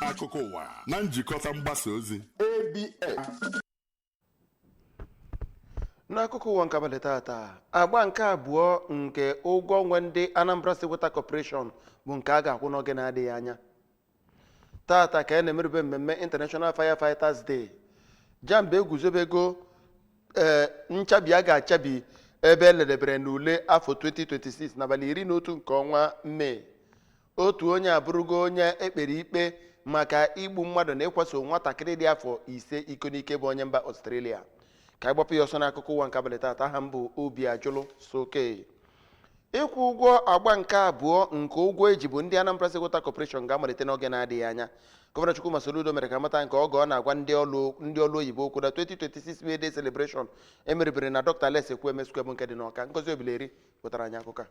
Akụkọ ụwa na njikọta mgbasa ozi ABS. N'akụkọ ụwa nke abalị tata, agba nke abụọ nke ụgwọ ọnwa ndị Anambra State Water Corporation bụ nke a ga-akwụ n'oge na-adịghị anya. Tata ka a na-emerube mmemme International Firefighters Day. JAMB eguzobego ee nchabi a ga-achabi ebe eledebere n'ule afọ 2026 n'abalị 11 nke ọnwa Mee. Otu onye abụrụgo onye ekpere ikpe maka igbu mmadụ na ịkwaso nwatakịrị dị afọ 5 iko n'ike, bụ onye mba Ọstrelia. Ka anyị gbapụ ya ọsọ n'akụkọ ụwa nke abalị tata. Aha m bụ Obi Ajụlụ Soke. Ịkwụ ụgwọ agba nke abụọ nke ụgwọ eji bụ ndị Anambra State Water Corporation ga-amalite n'oge na-adịghị anya. Gọvanọ Chukwuma Soludo mere ka mata nke oge ọ na-agwa ndị ọlụ oyibo okwu na 2026 May Day celebration emeribere na Dr. Alex Ekwueme Square, bụ nke dị n'Ọka. Ngozi Obileri wetara anyị akụkọ a.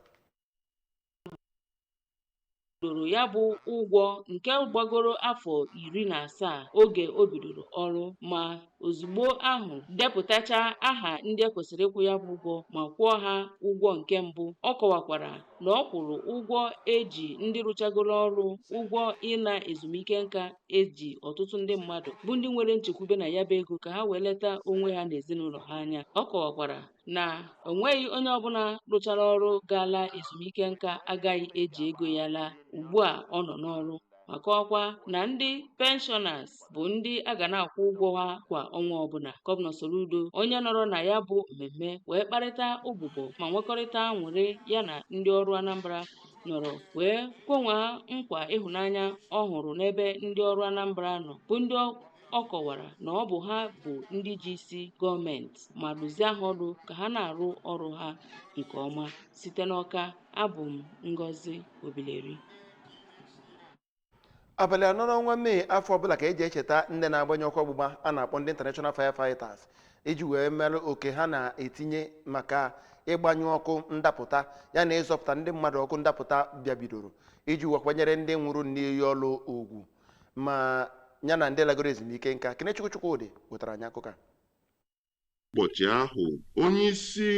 Bidoro ya bụ ụgwọ nke gbagoro afọ 17 oge o bidoro ọrụ, ma ozugbo ahụ depụtacha aha ndị ekwesịrị ịkwụ ya bụ ụgwọ ma kwụọ ha ụgwọ nke mbụ. Ọ kọwakwara na ọ kwụrụ ụgwọ eji ndị rụchagoro ọrụ, ụgwọ ịna ezumike nka eji ọtụtụ ndị mmadụ bụ ndị nwere nchekwube na ya bụ ego ka ha wee leta onwe ha na ezinụlọ ha anya. Ọ kọwakwara na o nweghị onye ọbụla rụchara ọrụ gaala ezumike nka agaghị eji ego ya laa ugbu a ọ nọ n'ọrụ, ma kọwakwa na ndị pensioners bụ ndị a ga na-akwụ ụgwọ ha kwa ọnwa ọbụla. Gọvanọ Soludo, onye nọrọ na ya bụ mmemme wee kparịta ụbụbọ ma nwekọrịta aṅụrị ya na ndị ọrụ Anambra nọrọ, wee kwenwa nkwa ịhụnanya ọ hụrụ n'ebe ndị ọrụ Anambra nọ, bụ ndị ọ kọwara na ọ bụ ha bụ ndị ji isi gọọmenti, ma duzie ha ọdụ ka ha na-arụ ọrụ ha nke ọma. Site n'Ọka, abụ m Ngozi Obileri. Abalị 4 n'ọnwa Mee afọ ọbụla ka eji echeta ndị na-agbanye ọkụ ọgbụgba a na-akpọ ndị International Firefighters, iji wee merụ oke ha na-etinye maka ịgbanyụ ọkụ ndapụta ya na ịzọpụta ndị mmadụ ọkụ ndapụta bịabidoro, iji wekwanyere ndị nwụrụ n'iyi ọlụ ugwu ma ya na ndị lagoro ezumike nka. Kenechukwu Chukwudị wetara anyị akụkọ a. Ụbọchị ahụ, onye isi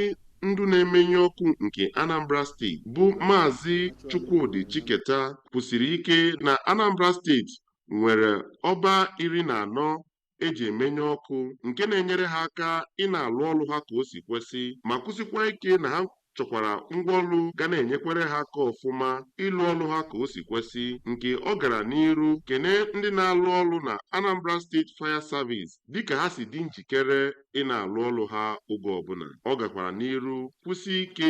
ndụ na-emenye ọkụ nke Anambra Steeti, bụ Maazị Chukwudi Chiketa, kwusiri ike na Anambra Steeti nwere ọba 14 eji emenye ọkụ nke na-enyere ha aka ị na-alụ ọrụ ha ka o si kwesị, ma kwụsịkwa ike na ha chọkwara ngwaọrụ ga na-enyekwere ha aka ọfụma ịlụ ọrụ ha ka o si kwesị, nke ọ gara n'iru kene ndị na-alụ ọrụ na Anambra State Fire Service dịka ha si dị njikere ị na-alụ ọrụ ha oge ọbụla. Ọ gakwara n'iru kwụsị ike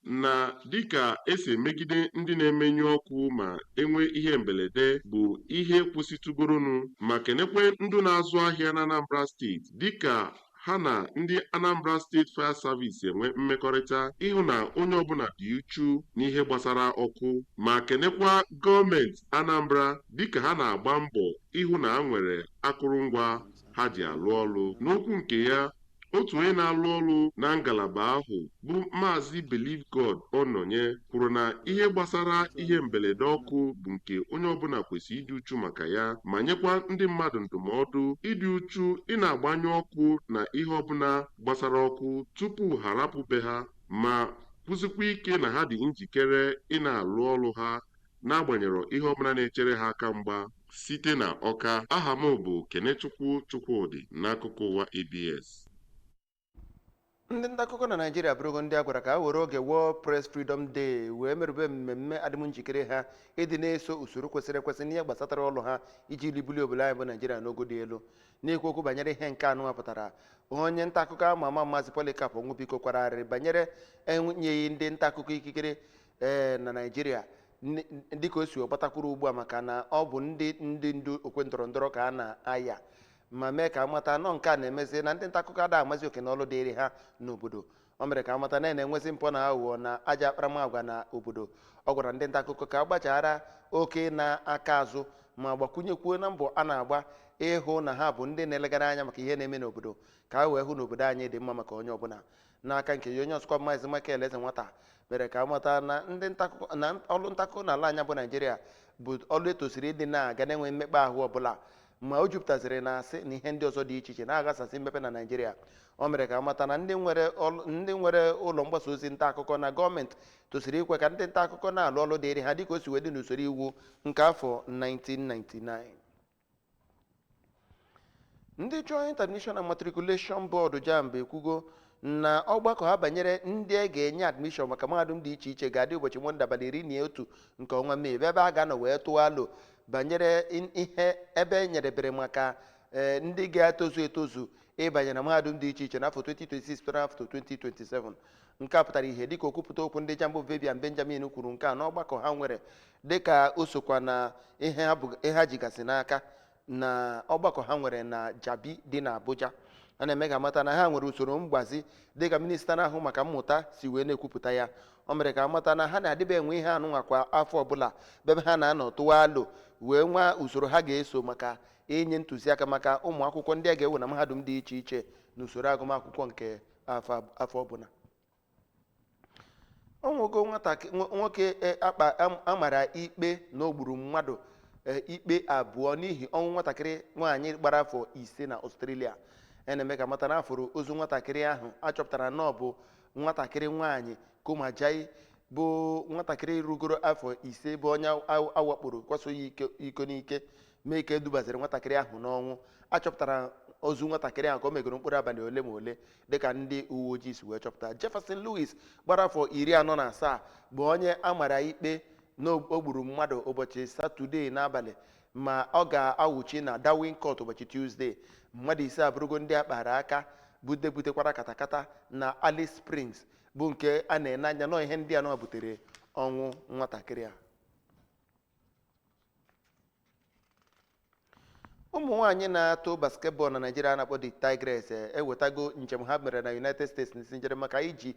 na dịka esi emegide ndị na-emenyu ọkụ ma enwe ihe mberede bụ ihe kwụsịtụgoronu, ma kenekwe ndị na-azụ ahịa na Anambra Steeti dịka ha na ndị Anambra State Fire Service enwe mmekọrịta ịhụ na onye ọbụla dị uchu n'ihe gbasara ọkụ, ma kenekwa gọọmenti Anambra dịka ha na-agba mbọ ịhụ na ha nwere akụrụngwa ha ji alụ ọrụ. N'okwu nke ya, otu onye na-alụ ọrụ na ngalaba ahụ, bụ Maazị Believe God Ononye, kwuru na ihe gbasara ihe mberede ọkụ bụ nke onye ọbụla kwesịrị ịdị uchu maka ya, ma nyekwa ndị mmadụ ndụmọdụ ịdị uchu ị na-agbanyụ ọkụ na ihe ọbụla gbasara ọkụ tupu ha rapụ be ha, ma kwụsịkwa ike na ha dị njikere ị na-alụ ọrụ ha n'agbanyeghị ihe ọbụla na-echere ha aka mgba. Site na Ọka, aha m bụ Kenechukwu Chukwudị, n'akụkọ ụwa ABS. Ndị nta akụkọ na Naijiria bụrụgo ndị a gwara ka ha were oge World Press Freedom Day wee merube mmemme adịm njikere ha ịdị na-eso usoro kwesịrị ekwesị n'ihe gbasatara ọlụ ha, iji libulie obodo anyị bụ Naijiria n'ogo dị elu. N'ikwu okwu banyere ihe nke anụ pụtara, onye nta akụkọ ama ama, Maazị Polycarp Onwubiko, kwara arịrị banyere enyeghị ndị nta akụkọ ikikere ee na Naijiria dịka o si gbatakwuru ugbu a, maka na ọ bụ ndị ndu okwe ndọrọ ndọrọ ka a na-aya, ma mee ka amata nọ nke a na-emezi na ndị nta akụkọ ada amazi oke na ọlụ dịịrị ha n'obodo. O mere ka amata na na-enwezi mpụ na aghụghọ na aja akparamagwa na obodo. Ọ gwara ndị nta akụkọ ka a gbachara oke na aka azụ ma gbakwunyekwuo na mbọ a na-agba ịhụ na ha bụ ndị na-elegara anya maka ihe na-eme n'obodo, ka a wee hụ na obodo anyị dị mma maka onye ọbụla. N'aka nke ya, onye ọzọkwa, Maazị Michael Eze Nwata, mere ka amata na ndị ntaakụkọ na ọlụ ntaakụkọ n'ala anya bụ Naijiria bụ ọlụ etosiri ịdị na-aga na-enwe mmekpa ahụ ọbụla, ma o jupụtaziri na asị na ihe ndị ọzọ dị iche iche na-aghasasị mmepe na Naijiria. O mere ka amata na ndị nwere ụlọ mgbasa ozi nta akụkọ na gọọmenti tosiri ikwe ka ndị nta akụkọ na-alụ ọlụ dịịrị ha dịka o si wee dị n'usoro iwu nke afọ 1999. Ndị Joint Admission and Matriculation Board, JAMB, ekwugo na ọgbakọ ha banyere ndị a ga-enye admission maka mahadum dị iche iche ga-adị ụbọchị Mọnde, abalị 11 nke ọnwa Mee, ebe a ga-anọ wee tụọ alo banyere ihe ebe e nyerebere maka ndị ga-etozu etozu ịbanye na mahadum dị iche iche n'afọ 2026 na afọ 2027. Nke a pụtara ihe dịka okwupụta okwu ndị JAMB, Vivian Benjamin, kwuru nke a n'ọgbakọ ha nwere, dịka o sokwa na ihe ha bụ ihe ha jigasị n'aka na ọgbakọ ha nwere na Jabi dị na Abuja. A na-eme ka amata na ha nwere usoro mgbazi dịka minista na-ahụ maka mmụta si wee na-ekwupụta ya. O mere ka amata na ha na-adịba enwe ihe anụnwa kwa afọ ọbụla, bụ ebe ha na-anọ tụwa alo wee nwee usoro ha ga-eso maka inye ntụziaka maka ụmụ akwụkwọ ndị a ga-ewe na mahadum dị iche iche na usoro agụmakwụkwọ nke afọ ọbụla. Ọnwụgo nwata nwoke akpa amara ikpe na o gburu mmadụ ikpe abụọ n'ihi ọnwụ nwatakịrị nwaanyị gbara afọ 5 na Australia. A na-eme ka mata na afụrụ ozu nwatakịrị ahụ achọpụtara na ọ bụ nwatakịrị nwaanyị Komajai, bụ nwatakịrị rugoro afọ 5, bụ onye awakporo, kwaso ya iko n'ike, mee ka edubaziri nwatakịrị ahụ n'ọnwụ. Achọpụtara ozu nwatakịrị ahụ ka o megoro mkpụrụ abalị ole ma ole, dịka ndị uwe ojii si wee chọpụta. Jefferson Lewis, gbara afọ 47, bụ onye a mara ikpe na o gburu mmadụ ụbọchị Satọde n'abalị, ma ọ ga-awụchi na Darwin Court ụbọchị Tuzdee. Mmadụ 5 abụrụgo ndị a kpara aka bute butekwara katakata na Alice Springs, bụ nke a na-ene anya nọ ihe ndị a nọ butere ọnwụ nwatakịrị a. Ụmụ nwaanyị na-atụ basketball na Naịjirịa a na-akpọ The Tigress ewetago njem ha mere na United States n'isi njedebe maka iji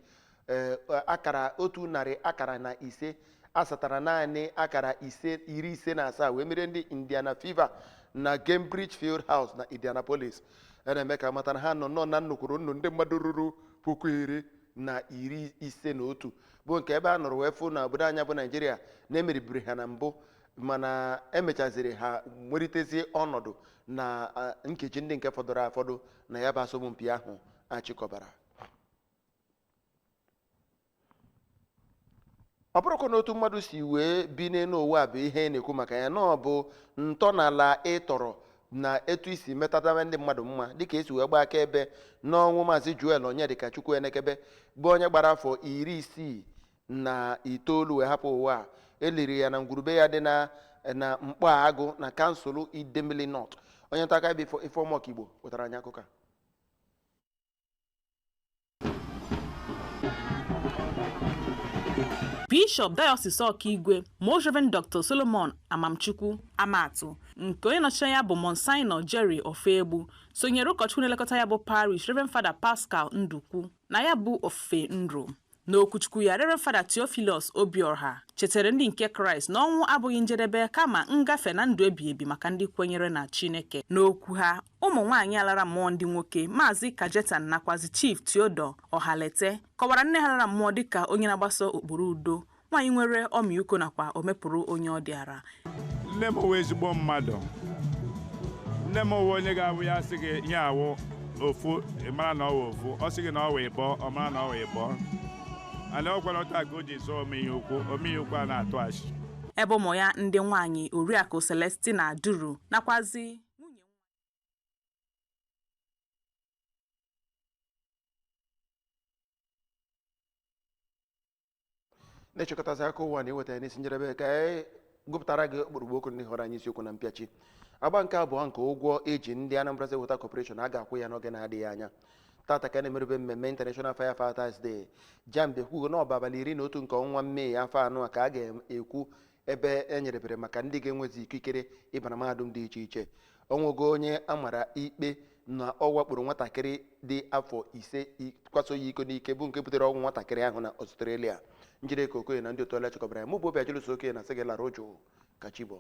akara 105 asatara naanị akara 5 57 wee merie ndị Indiana Fever na Gainbridge Fieldhouse na Indianapolis. A na-eme ka mata na ha nọ nọ na nnukwuru nnu ndị mmadụ ruru 10,051, bụ nke ebe a nọrọ wee fụ na obodo anya bụ Naijiria na-emeribiri ha na mbụ, mana emechaziri ha nweritezie ọnọdụ na nkeji ndị nke fọdụrụ afọdụ na ya bụ asọmpi ahụ achịkọbara. Ọ bụrụkwa na otu mmadụ si wee bi n'elu ụwa bụ ihe na-ekwu maka ya na ọ bụ ntọala ịtọrọ na etu isi metatawa ndị mmadụ mma, dịka esi wee gbaa akaebe n'ọnwụ Maazị Joel Onyedika Chukwu Enekebe, bụ onye gbara afọ 69 wee hapụ ụwa a. Eliri ya na ngwurube ya dị na Mkpọagụ na kansụl Idemili North. Onye nta aka ebe Ifeọma Igbo wetara anyị akụkọ a. Bishọp Diocese Ọkaigwe, Most Reverend Dr. Solomon Amamchukwu Amatụ, nke onye nọchiri anya bụ Monsignor Jerry Ofegbu, sonyere ụkọchukwu na-elekọta ya bụ parish, Reverend Father Pascal Ndukwu, na ya bụ ofufe nro. N'okwuchukwu ya, Reverend Father Theophilus Obiorha chetara ndị nke Kraịst na ọnwụ abụghị njedebe, kama ngafe na ndụ ebi ebi maka ndị kwenyere na Chineke. N'okwu ha, ụmụ nwaanyị alara mmụọ ndị nwoke, Maazị Kajetan nakwazi Chief Theodore Ọhalete, kọwara nne ha lara mmụọ dịka onye na-agbaso ụkpụrụ udo, nwaanyị nwere ọmịiko nakwa omepụrụ onye ọ dịara. Nne m wụ ezigbo mmadụ. Nne m wụ onye ga-abụ ya sị gị ihe awụ ofu, ị mara na ọ wụ ofu. Ọ sị gị na ọ wụ ịbọ, ọ mara na ọ wụ ịbọ. Ana ọ gwara taa ka o ji zụọ omeihe ukwu, omeihe ukwu a na-atụ achị. Ebe ụmụ ya ndị nwaanyị, Oriakụ Celestina Duru nakwazi nwunye Na-echekọtazi aka ụwa na iweta ya n'isi njedebe, ka anyị gụpụtara gị ọkpụrụkpụ okwu ndị họrọ anyị isiokwu na mpịachi. Agba nke abụọ nke ụgwọ eji ndị Anambra State Water Corporation a ga-akwụ ya n'oge na-adịghị anya. Tata ka a na-emerube mmemme International Firefighters Day. JAMB ekwugo na ọ bụ abalị 11 nke ọnwa Mee afọ anọ a ka a ga-ekwu ebe e nyerebere maka ndị ga-enwezi ikikere ịba na mahadum dị iche iche. Ọnwụgo onye a mara ikpe na ọ wakporo nwatakịrị dị afọ 5, kwaso ya iko n'ike, bụ nke butere ọnwụ nwatakịrị ahụ na Australia. Njideka Okoye na ndị otu ọla chịkọbara ya. Mụ bụ Obi Ajụlụso Okoye na sị gị lara jụụ ka chi bọọ.